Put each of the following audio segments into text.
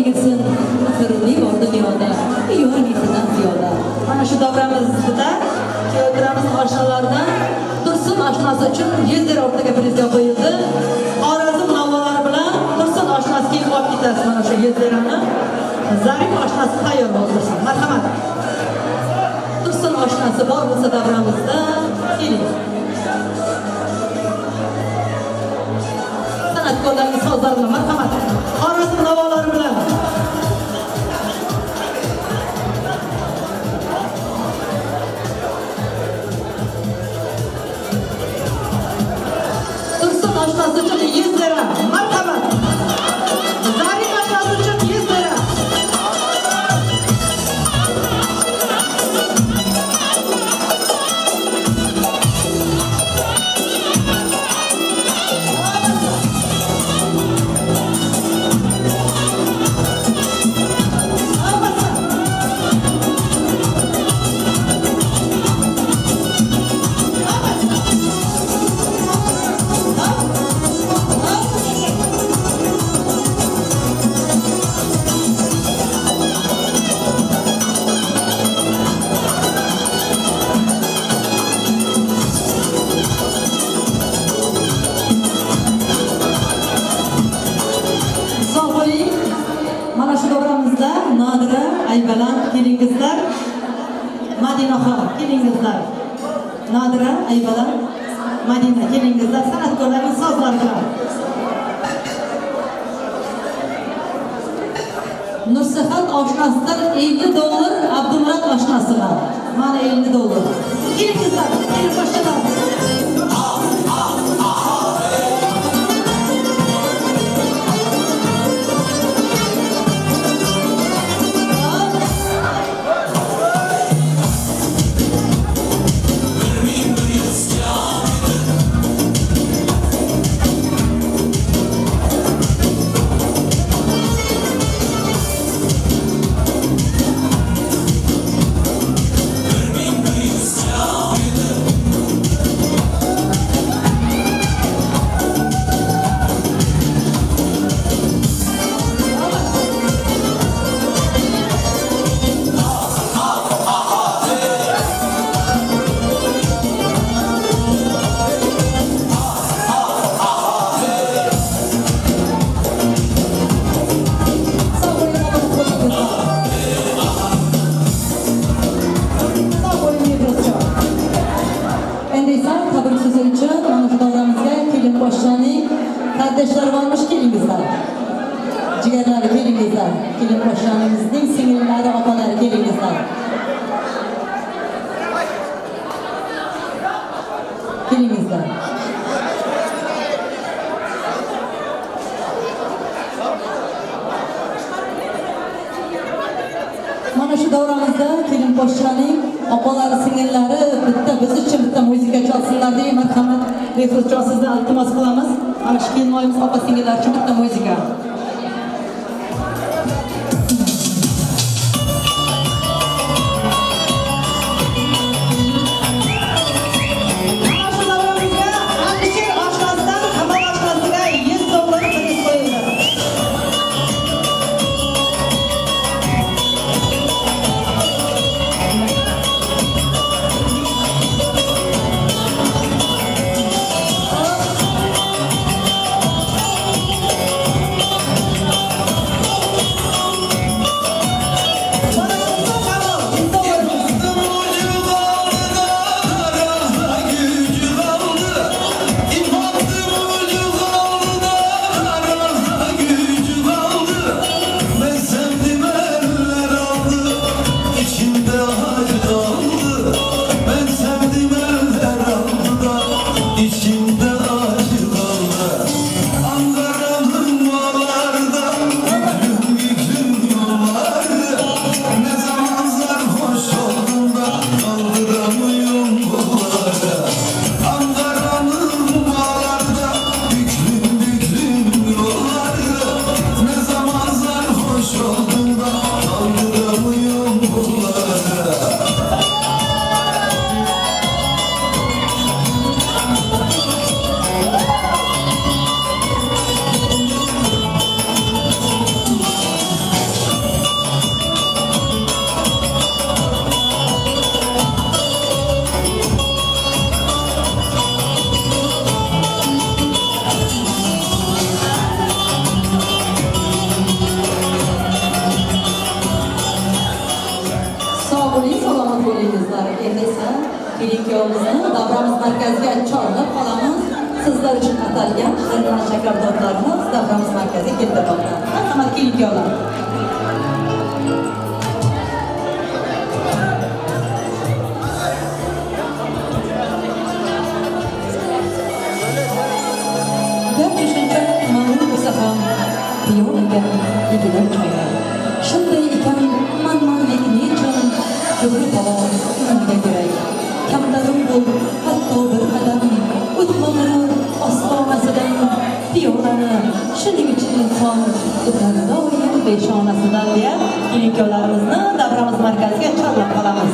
tegilsin, axir ne bor dunyoda, yor mehridan ziyoda. Mana shu davramizda kuyovtiramiz oshnalaridan Tursun oshnasi uchun 100 lira o'rtaga prizga qo'yildi. Xorazm navolari bilan Tursun oshnasi kelib olib ketasiz mana shu 100 lirani. Zarif oshnasi tayyor bo'lsin. Marhamat. Tursun oshnasi bor bo'lsa davramizda keling. San'atkorlarning sozlari bilan marhamat. Xorazm navolari bilan. Tursun oshnasi uchun 100 lira. Marhamat. Zarif oshnasi uchun 100 lira. Sog' bo'ling. Mana shu davramizda Nodira, Aybalan kelingizlar. Madinaxon kelingizlar. Nodira, Aybalan, Madina kelingizlar. San'atkorlarning sozlari bilan. Nursihat oshnasidan 50 dollar Abdumurod oshnasiga. Mana 50 dollar. Kelingizlar, kelin boshchalar. Sog' bo'ling, omad bo'lingizlar. Sog' bo'ling, Mehrozjon. Endi esa tabrik so'zi uchun mana shu davramizga kelin boshchaning qardoshlari bormish, kelingizlar. Jigarlari kelingizlar. Kelin boshchamizning singillari, opalari kelingizlar. Kelingizlar. Mana shu davramizda kelin boshchaning opalari, singillari bitta biz uchun bitta muzika chalsinlar deb marhamat. Behruzjon, sizdan iltimos qilamiz. Mana shu kelinoyimiz opa singillar uchun bitta muzika. Mana shu davramizga Alisher oshnasidan Kamal oshnasiga 100 dollar priz qo'yildi. Bo'lingizlar. Endi esa kelin-kuyovimizni davramiz markaziga chorlab qolamiz. Sizlar uchun atalgan shirin shakar tortlarimiz davramiz markaziga keltirilmoqda. Marhamat, kelin-kuyovlar. Garchi shuncha mag'rur bo'lsa ham, piyola ekan egilar choylar. Shunday ekan manmanlik nechun, kibri balo unga kerak. Kamtarin bo'l, hatto bir qadam, o'tma g'urur ostonasidan. Piyolani shuning uchun inson o'tar doim peshonasidan deya kelin-kuyovlarimizni davramiz markaziga chorlab qolamiz.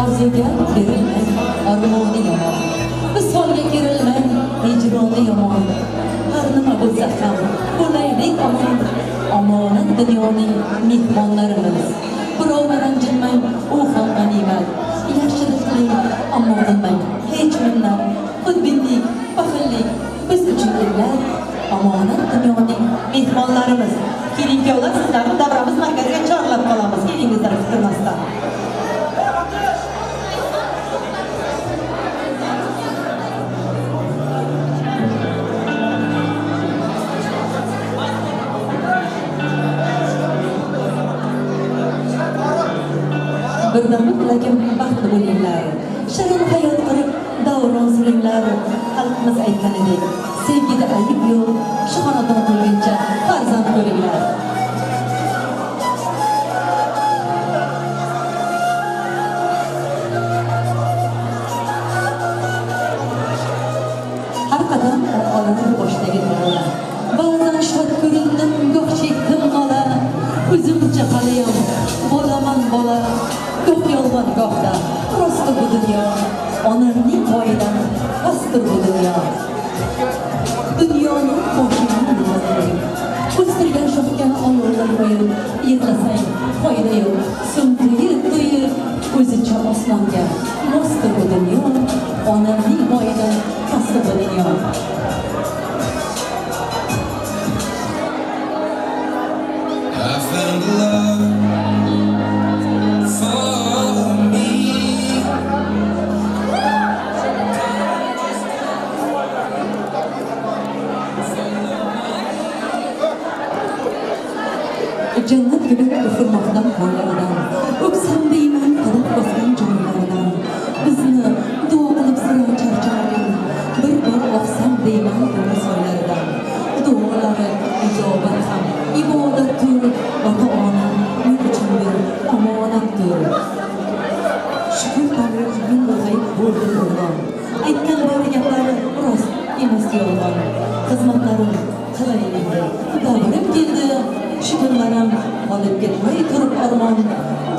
Orzuga berilmang, armoni yomon. Visolga kerilmang, hijroni yomon. Har nima bo'lsa ham bo'laylik omon. Omonat dunyoning mehmonlarimiz. Birovni ranjitmang, u ham g'animat. Yaxshilik qiling, ammo qilmang hech minnat. Xudbinlik, baxillik biz uchun illat. Omonat dunyoning mehmonlarimiz. Kelin-kuyovlar, sizlarni davramiz markaziga chorlab qolamiz. Kelingizlar kuttirmasdan. Birdamlik lekin baxtli bo'linglar. Shirin hayot qurib davron suringlar. Xalqimiz aytganidek, sevgida ayb yo'q, shu xonadon to'lguncha farzand ko'ringlar. Har qadam olar boshdagi tola. Ba'zan shod ko'rindim, goh chekdim nola. O'zimcha haliyam bo'laman bola. Goh yolg'on gohda rostdir bu dunyo. Onamning poyidan pastdir bu dunyo. Dunyoning qo'shini nimadir. O'stirgan shoxga olovlar qo'yib, yig'lasang foyda yo'q. So'ng to'yib o'zicha osmonga mosdir bu dunyo. Onamning poyidan pastdir bu dunyo. I found a love for me. Jannat guli ufurmoqdan qo'llaridan, o'psam deyman qadam bosgan joylaridan. Bizni duo qilib sira charchamagan, bir bor oqsam deyman uni soylaridan. Duolari ijobat ham ibodatdir, ota-onam men uchun bir omonatdir. Shukur Tangrim, men ulg'ayib bo'ldim o'g'lon. Aytgan bori gaplari rost emas yolg'on. Xizmatlarim qilay endi, davrim keldi. Shu kunlarim qolib ketmay turib armon.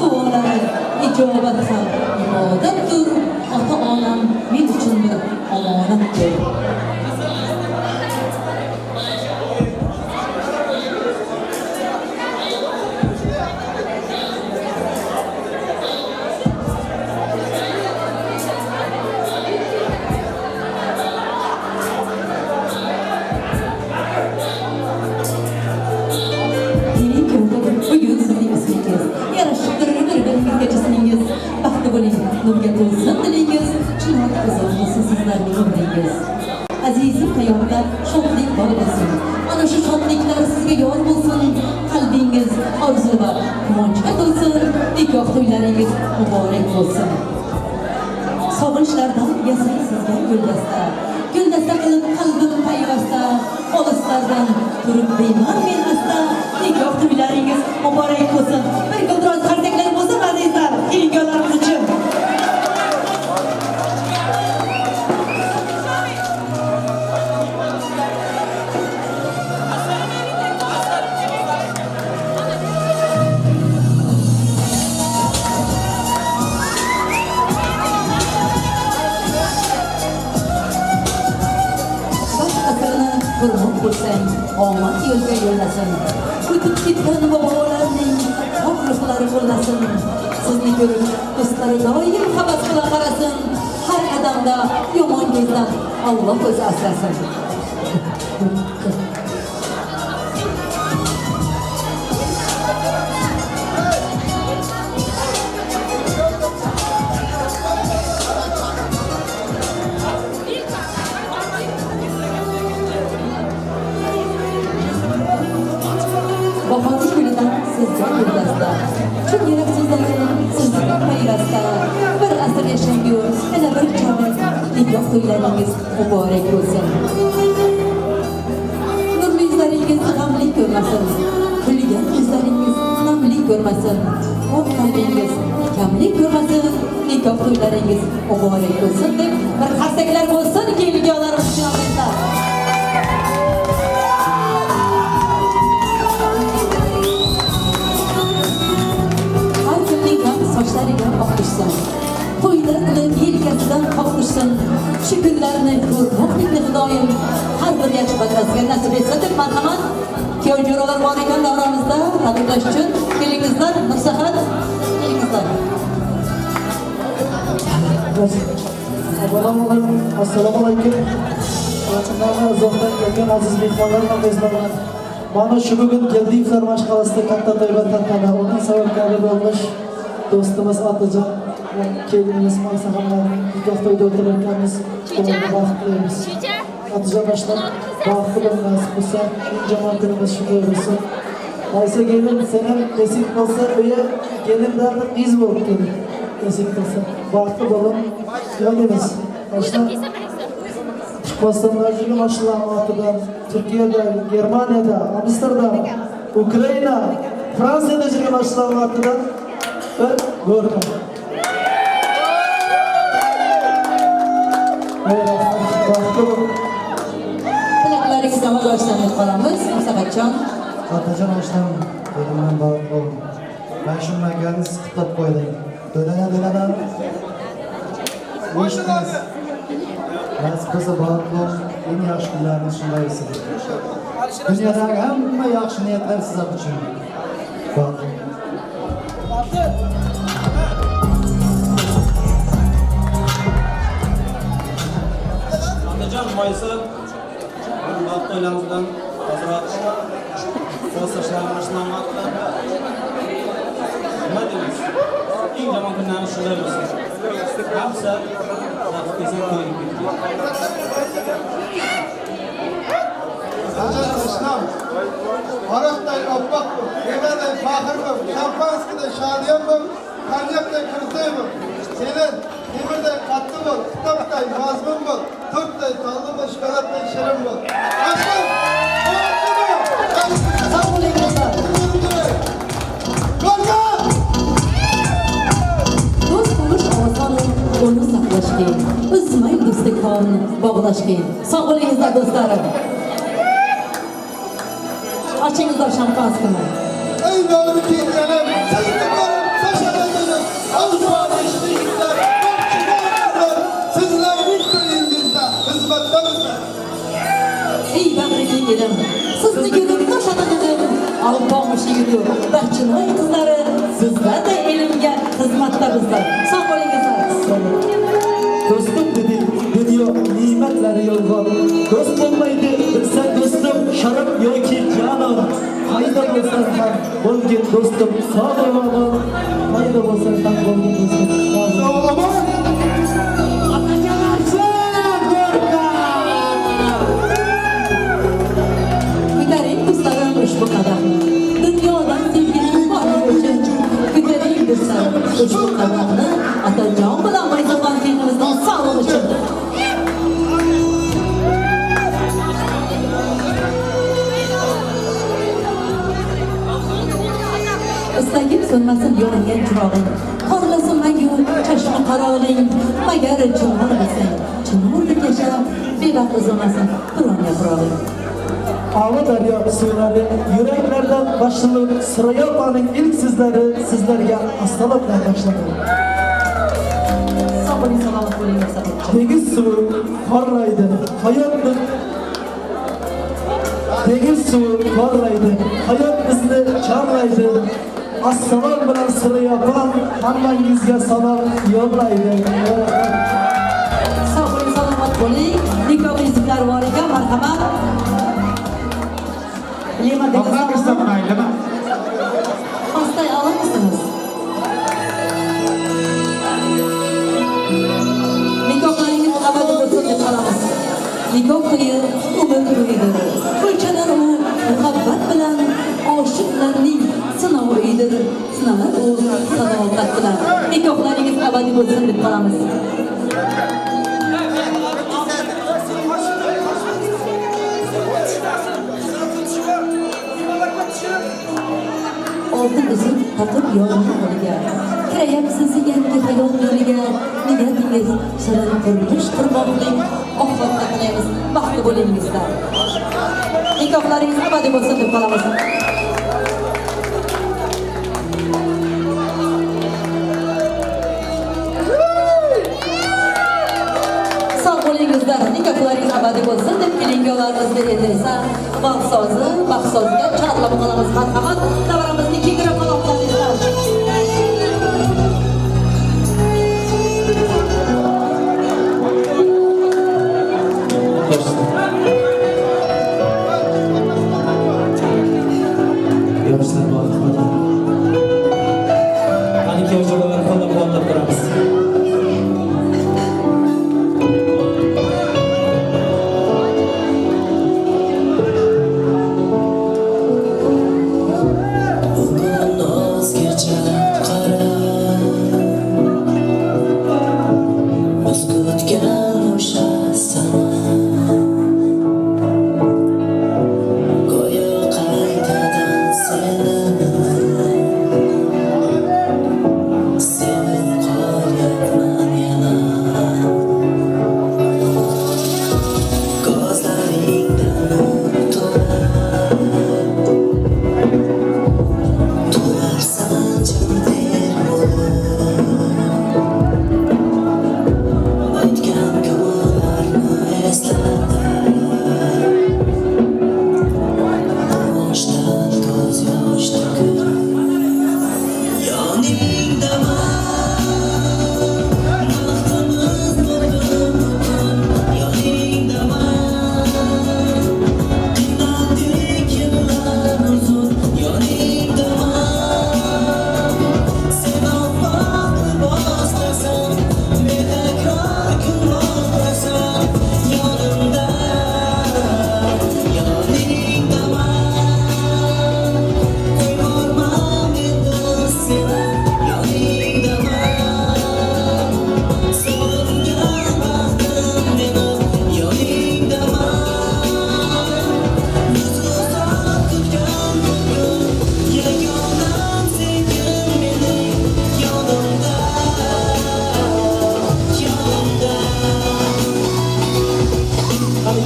Duolari ijobat ham ibodatdir, ota-onam men uchun bir omonatdir. Bugun sizning ismingiz yarashib turir bir-biringizga jismingiz. Baxtli bo'ling, nurga to'lsin dilingiz, chinor uzoq bo'lsin sizlarning umringiz. Azizim, hayotda shodlik bor bo'lsin. Ana shu shodliklar sizga yor bo'lsin. Qalbingiz orzu va quvonchga to'lsin. Nikoh to'ylaringiz muborak bo'lsin. Sog'inchlardan yasay sizga guldasta. Guldasta qilib qalbim payvasta. Olislardan turib deyman men asta. Nikoh to'ylaringiz muborak bo'lsin. Bir guldiroz qarsaklar bo'lsin azizlar, kelin-kuyovlarimiz uchun. Qurmoq bo'lsang, omad yo'lga yo'llasin. O'tib ketgan bobolarning pok ruhlari qo'llasin. Sizni ko'rib do'stlari doim havas bilan qarasin. Har qadamda yomon ko'zdan Alloh o'zi asrasin. Bahorgi gulida sizga guldasta, chin yurak so'zlarim sizga payrasta. Bir asr yashangu, yana bir chorak nikoh to'ylaringiz muborak bo'lsin. Nurli yuzlaringiz g'amlik ko'rmasin, kulgan yuzlaringiz namlik ko'rmasin, oq qalbingiz kamlik ko'rmasin, nikoh to'ylaringiz muborak bo'lsin deb bir qarsaklar bo'lsin kelganlarimiz uchun azizlar. Har kimning ham sochlariga oq tushsin, qo'ylarni yelkasidan qoq tushsin, shu kunlarni ko'rmoqlikni Xudoyim har bir yaxshi bandasiga nasib etsin deb marhamat. Kuyov jo'ralar bor ekan davramizda tabriklash uchun kelingizlar, Nursahat, kelingizlar. Assalomu alaykum. Yaqindan va uzoqdan kelgan aziz mehmonlar va mezbonlar. Mana shu bugun Geldiyevlar mashg'alasida katta to'y va tantana. Uning sababkori bo'lmish do'stimiz Otajon va kelinimiz Maysaxonlarning nikoh to'yida o'tirayotganmiz. Ularga baxt tilaymiz. Otajon oshnam baxtli bo'l, nasib bo'lsa, eng yomon kunimiz shunday bo'lsin. Maysa kelin, sen ham nasib bo'lsa, uyi kelinlarni qiz bo'lib kelin. Nasib bo'lsa, baxtli bo'ling. Nima deymiz? Oshnam Türkmenistan'da жүрген ашылған атыдан, Türkiye'de, Germanya'da, Amsterdam, Ukrayna, Fransa'da жүрген ашылған атыдан bir Gorka. Baxtli bo'ling. Tilaklaringizni amalga oshishdan umid qolamiz. Nursahatjon. Otajon oshnam, kelindan baxtli bo'ling. Mana shu makanni siz qutlab qo'ydik. Do'lana do'lana eshitdingiz. Nasib bo'lsa baxtli bo'ling. Eng yaxshi kunlarimiz shunday bo'lsin. Dunyodagi hamma yaxshi niyatlar sizlar uchun. Baxtli bo'ling. Otajon Maysa baxt to'ylarimizdan tezroq nima deymiz? Eng yomon kunlarimiz shunday bo'lsin. Hamsa vaqt esa to'yib ketdi. Otajon oshnam, aroqday oppoq bo'l, mevaday faxr bo'l, shampanskiday shadiyon bo'l, konyakday krutoy bo'l. Senin temirday qattiq bo'l, kitobday mazmun bo'l, turtday tolli bo'l, shokoladday shirin bo'l. Oshnam, baxtli bo'l. Sog' bo'ling do'stlar. Gorka! Do'st bo'lish oson, uni saqlash qiyin. Uzmang do'stlikni bog'lash qiyin. Sog' bo'lingizlar do'stlarim. Ochingizlar shampanskini. Ey bag'ri keng elim, sizni ko'rib shoshar edim. Avzuvani yigitlar, qizlar, sizlarning to'yingizda xizmatdamizlar. Ey bag'ri keng elim, sizni ko'rib toshar edim. Alpomish yigitu, Barchinoy qizlari, sizlarday elimga xizmatda bizlar. Sog' bo'lingizlar. Do'stim dedi, dunyo ne'matlari yolg'on. Do'st bo'lmaydi, bilsa do'stim sharob yoki janon. Qayda bo'lsan ham bo'lgin do'stim sog' omon. Qayda bo'lsan ham bo'lgin do'stim sog' omon. Otajon oshnam, Gorka! Ko'taring do'stlarim ushbu qadamni. Dunyodan sevgining borligi uchun. Ko'taring do'stlarim ushbu qadamni Otajon bilan Maysaxon kelinimizning sog'lig'i uchun. Istagim so'nmasin yongan chirog'ing, porlasin mangu chashmi qarog'ing, magar chinor bo'lsang, chinordek yasha, bevaqt uzilmasin biron yaprog'ing. Avu daryo suvlari yuraklardan boshlanib, Surayyo opaning ilk so'zlari sizlarga assalom bilan boshlanadi. Sog' bo'ling, salomat bo'ling, Nursahatjon. Dengiz suvi porlaydi, hayotni Dengiz suvi porlaydi, hayot bizni chorlaydi. Assalom bilan Surayopam hammangizga salom yo'llaydi. Sog' bo'ling, salomat bo'ling. Nikoh yuzuklar bor ekan, marhamat. Lima degan salom. Pastay olamizsiniz? Nikohlaringiz abadiy bo'lsin deb qolamiz. Nikoh to'yi umr to'yidir. O'lchanar u muhabbat bilan oshiqlarning sinovi uyidir. Sinalar u sadoqat bilan. Nikohlaringiz abadiy bo'lsin deb qolamiz. Oltin uzuk taqib yorning qo'liga, kirayapsiz yangi hayot yo'liga. Niyatingiz shirin turmush qurmoqlik ofatda tilaymiz. Baxtli bo'lingizlar. Nikohlaringiz abadiy bo'lsin deb qolamiz. Sog' bo'lingizlar, nikohlaringiz abadiy bo'lsin deb kelinglarimizni endi esa vaqt baxtsoziga chorlab qolamiz. Marhamat, davramizni kengroq qo'llab-quvvatlaymiz. Yoshlar bor, qani kuyovjo'ralar qo'llab-quvvatlab turamiz.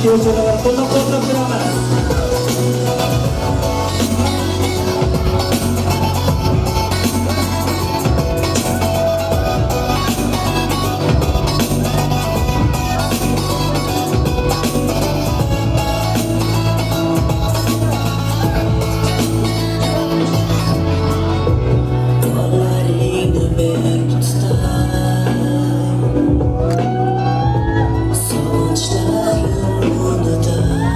Kuyovjo'ralar qo'llab-quvvatlab turamiz. Sonuçlarım unutay.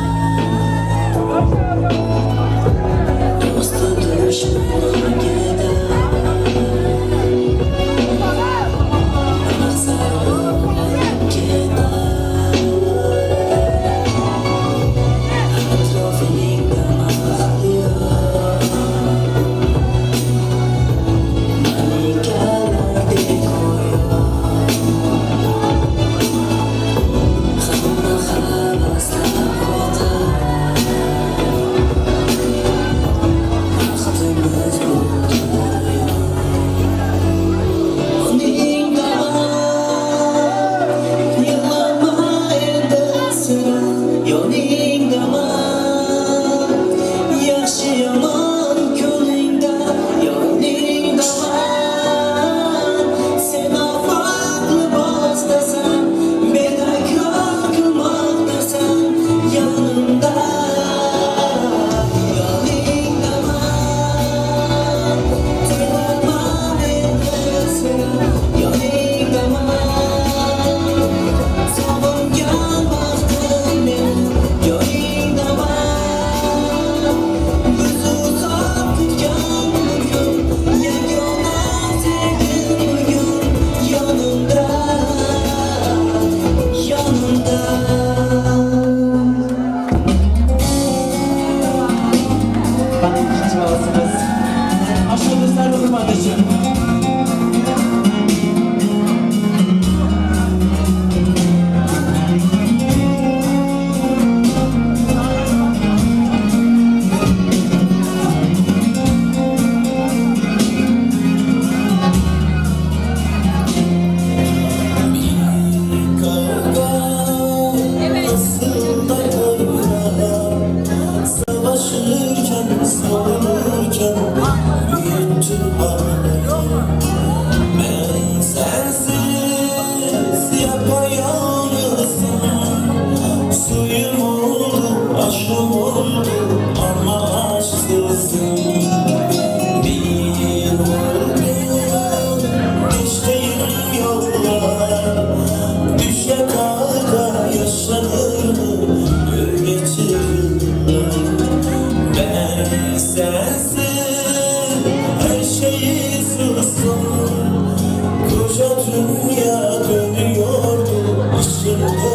Dünya dönüyordu, içimde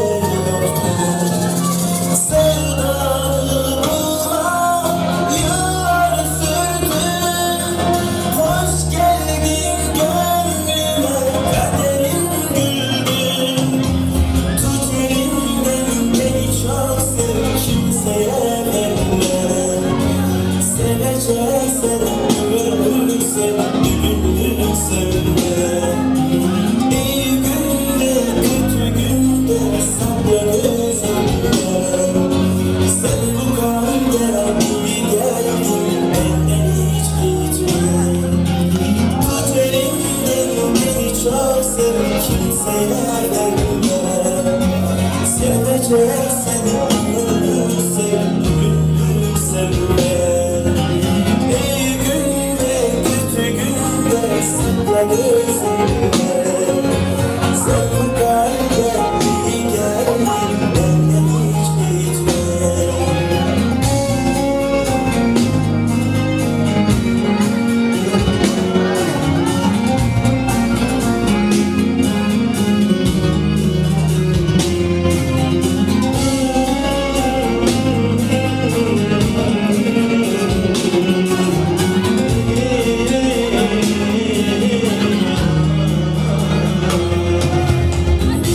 yoktu. Sevdalı bulma, yıllar sürdü. Hoş geldin gönlüme, kaderim güldü. Tut elimden beni çok sev, kimseye verme. Seveceksen ömürlük sev, günlük sevme. İyi günde kötü günde sakla gözümde. Sen bu kalbe iyi geldin, benden hiç gitme. Tut elimden beni çok sev, kimseye verme. Seveceksen ömürlük sev, günlük sevme. İyi günde kötü günde sakla gözümde. Sen bu kalbe iyi geldin, benden hiç gitme.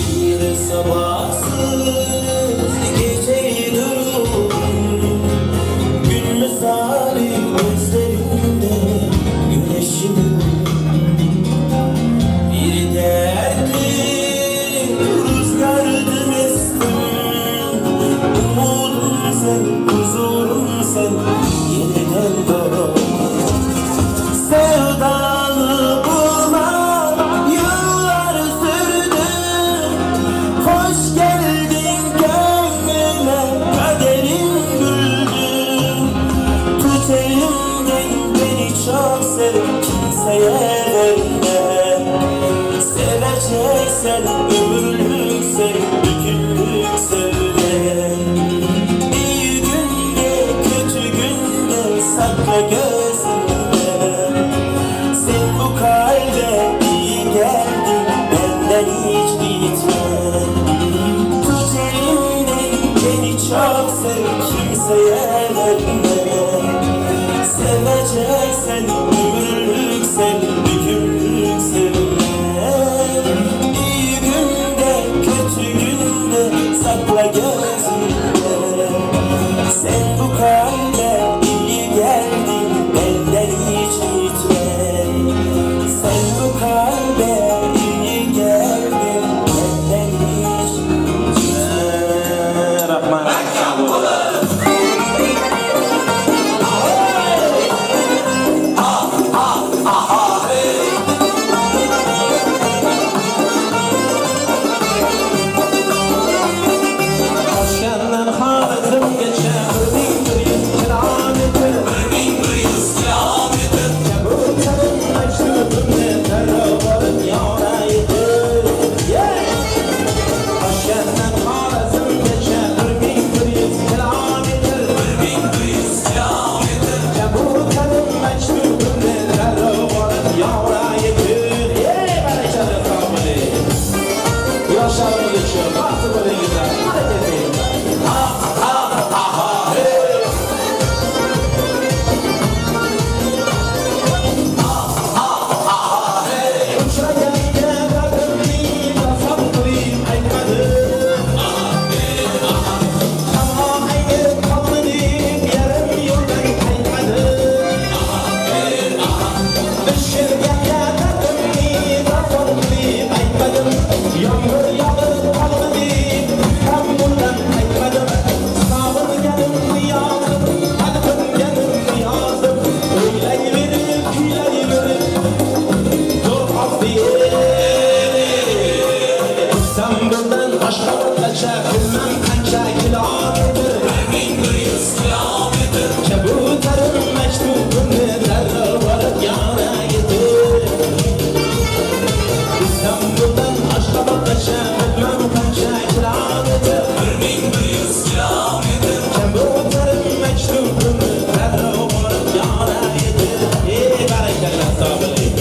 Bir sabahsız geceyi durum, gün misali gözlerimde güneşim. Bir dertli rüzgardım estim, umudum sen, huzurum sen, yeniden doğdum. Sevdalı bulma, yıllar sürdü. Hoş geldin gönlüme, kaderim güldü. Tut elimden beni çok sev, kimseye verme. Seveceksen ömürlük sev, bütünlük sevme. İyi günde kötü günde sakla gözümde. Sen bu kalbe iyi geldin, benden hiç gitme. Tut elimden beni çok sev, kimseye verme. Seveceksen ömürlük sev, bütünlük sevme. İyi günde kötü günde sakla gözümde. Sen bu kalbe iyi geldin, benden hiç gitme. Sen bu kalbe iyi geldin, benden hiç gitme. Rahmat. Toshkentdan Xorazmgacha 1100 kilometr, 1100 kilometr. Kabutarim maktubimni darrov borib yona yetir. Toshkentdan Xorazmgacha 1100 kilometr, 1100 kilometr. Kabutarim maktubimni darrov borib yona yetir. Barakalla, sog' bo'ling. Yoshlarimiz uchun baxtli bo'linglar. Harakat qiling. Ha ha ha ha hey. Ha ha ha ha hey. Uchraganga dardimni tasam qilib aytmadim. Tanho aynib qoldi deb yarim yo'ldan qaytmadim. Bishirganga dardimni tasam qilib aytmadim. Yomg'ir yog'ib qoldi deb Istanbuldan qaytmadim. Sog'inganimni yozib, talpinganimni yozib, o'ylayverib, kuylayverib, zo'r qoldi. Istanbuldan Ashxobodgacha bilmam qancha kilometr, 1100 kilometr. Kabutarim maktubimni darrov borib yona yetir. İstanbul'dan Aşgabatgacha bilmam qancha kilometr, 1100 kilometr. Kabutarim maktubimni darrov borib yona yetir. Ey barakalla, sog' bo'ling.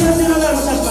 Pensionerlarimiz.